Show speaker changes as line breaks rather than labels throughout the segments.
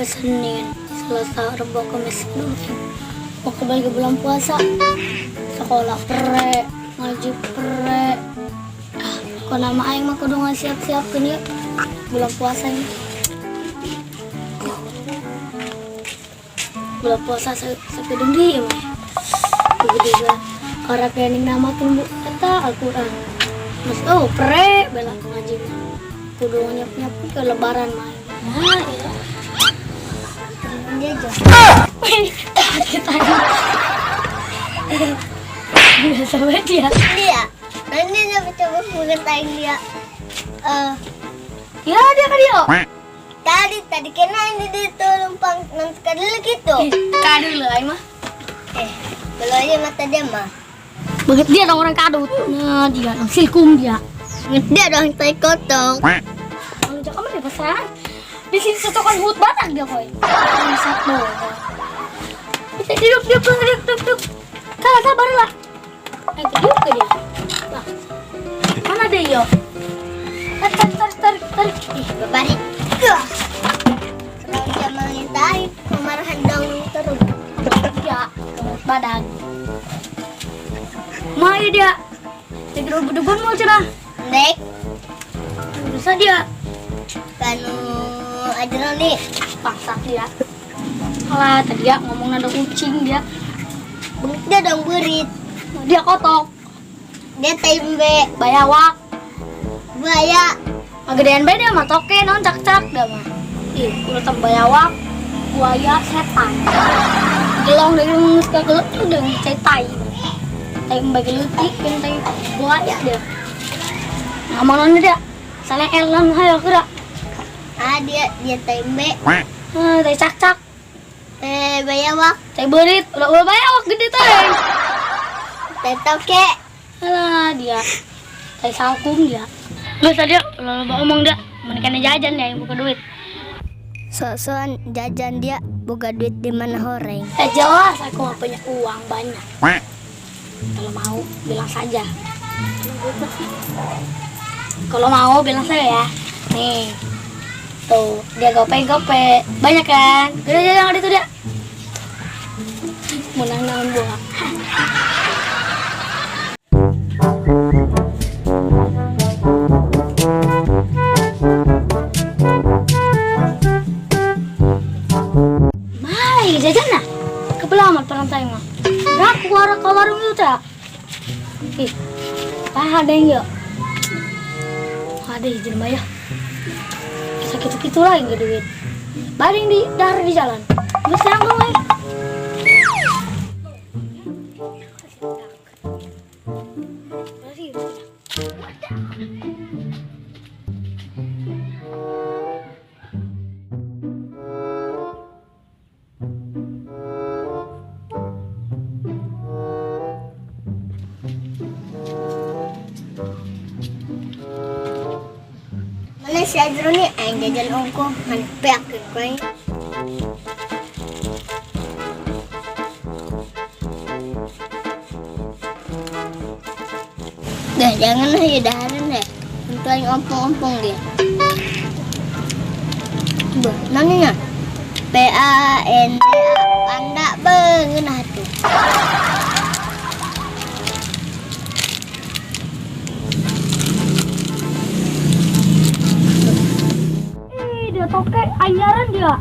Senin, Selasa, Rebo, Kamis, Jumat. Mau kembali ke bulan puasa. Sekolah pre, ngaji pre. Ah, kok nama aing mah kudu ngasiap-siapkeun ya bulan puasa ini. Bulan puasa sakedeung deui mah. Begitu juga karena kening nama bu eta Al-Qur'an. Mas oh pre bela ngaji mah. Kudu nyiap-nyiap ke lebaran mah. Nah, iya.
Dia aja.
Kita biasa banget dia.
Dia. Nanti dia coba mengatain dia. Eh,
Ya dia kan dia.
Tadi tadi kena ini dia tuh numpang nanti kadal gitu.
Kadu lah aing mah.
Eh, kalau aja mata dia mah.
Begitu dia dong orang kadut. Nah, dia dong silkum dia.
Dia dong tai kotok.
Kalau jangan mah dia pesan. Di sini cocokan hut batak dia koi. Bangsat dong. Bisa duduk, duduk, duduk, duduk, duduk. Salah sabar lah. Eh, duduk ke dia. Lah. Mana dia yo? Tarik, tarik, tarik, tarik, tarik.
Ih, babarit. Kalau dia mengintai, kemarahan dong terus.
Ya, hut badak. Mai dia. Tidur bedugun mau cerah.
Nek,
Bisa dia.
kanu aja nih.
Bangsat dia. Alah, tadi ya ngomong ada kucing dia.
Dia dong burit.
Dia kotok,
Dia tembe,
bayawak.
buaya.
Gedean bae dia mah toke naon cak-cak dia mah. Ih, udah tem bayawak, buaya, setan. Gelong dari ngeus ka gelut udah ngecai tai. Tai mbak gelutik kan tai buaya dia. Nah, mana dia? Salah elan hayo gerak.
Ah, dia dia tembe,
Ah, tai cak-cak,
eh bayawak,
tai berit, udah udah bayawak gede tai.
tai toke.
Alah dia. Tai salkum dia. Nggak usah dia, kalau lo omong dia, mendingan jajan ya yang buka duit.
Sok-sokan jajan dia buka duit di mana horeng.
Eh jelas aku nggak punya uang banyak. Kalau mau bilang saja. Kalau mau bilang saja ya. Nih. Tuh, dia gope gope. Banyak kan? Udah jajan ada itu dia. Menang naon buah. Mai, jajan nah. Kebelamat perantai mah. Nah, aku arah ke warung itu tak. Ih, ada yang ya? Ada izin bayar. Sakit-sakit lagi nggak duit. Baring di dar di jalan. Nggak sanggup, eh.
Mana si Azrul nih? Aing jajan ongkoh, mana peak ke. Dah, jangan lah ya dahareun deh. Untuk aing ompong-ompong dia. Bah, nanya P A N D A panda beungeunah tuh.
Ih, dia toke anyaran dia.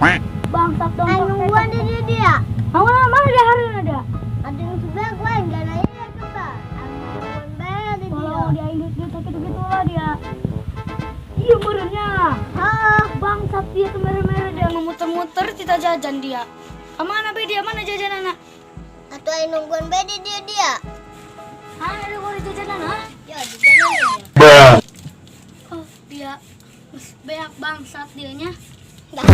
Bangsat dong.
Aing nungguan dia dia.
Mana mana dahareun ada.
Ada yang sebelah gua enggak nanya dia coba. Aing nungguan banget dia.
Kalau dia indut dia toke gitu lah dia. Iya merenya.
Ah,
Bangsat dia tuh merah-merah dia ngemuter-muter kita jajan dia. Kemana be dia? Mana jajan anak?
Atau aing nungguan bae dia dia.
Mana ada gua jajan anak?
Ya, di jalan dia.
Oh, dia beak bangsat dianya.
Dah.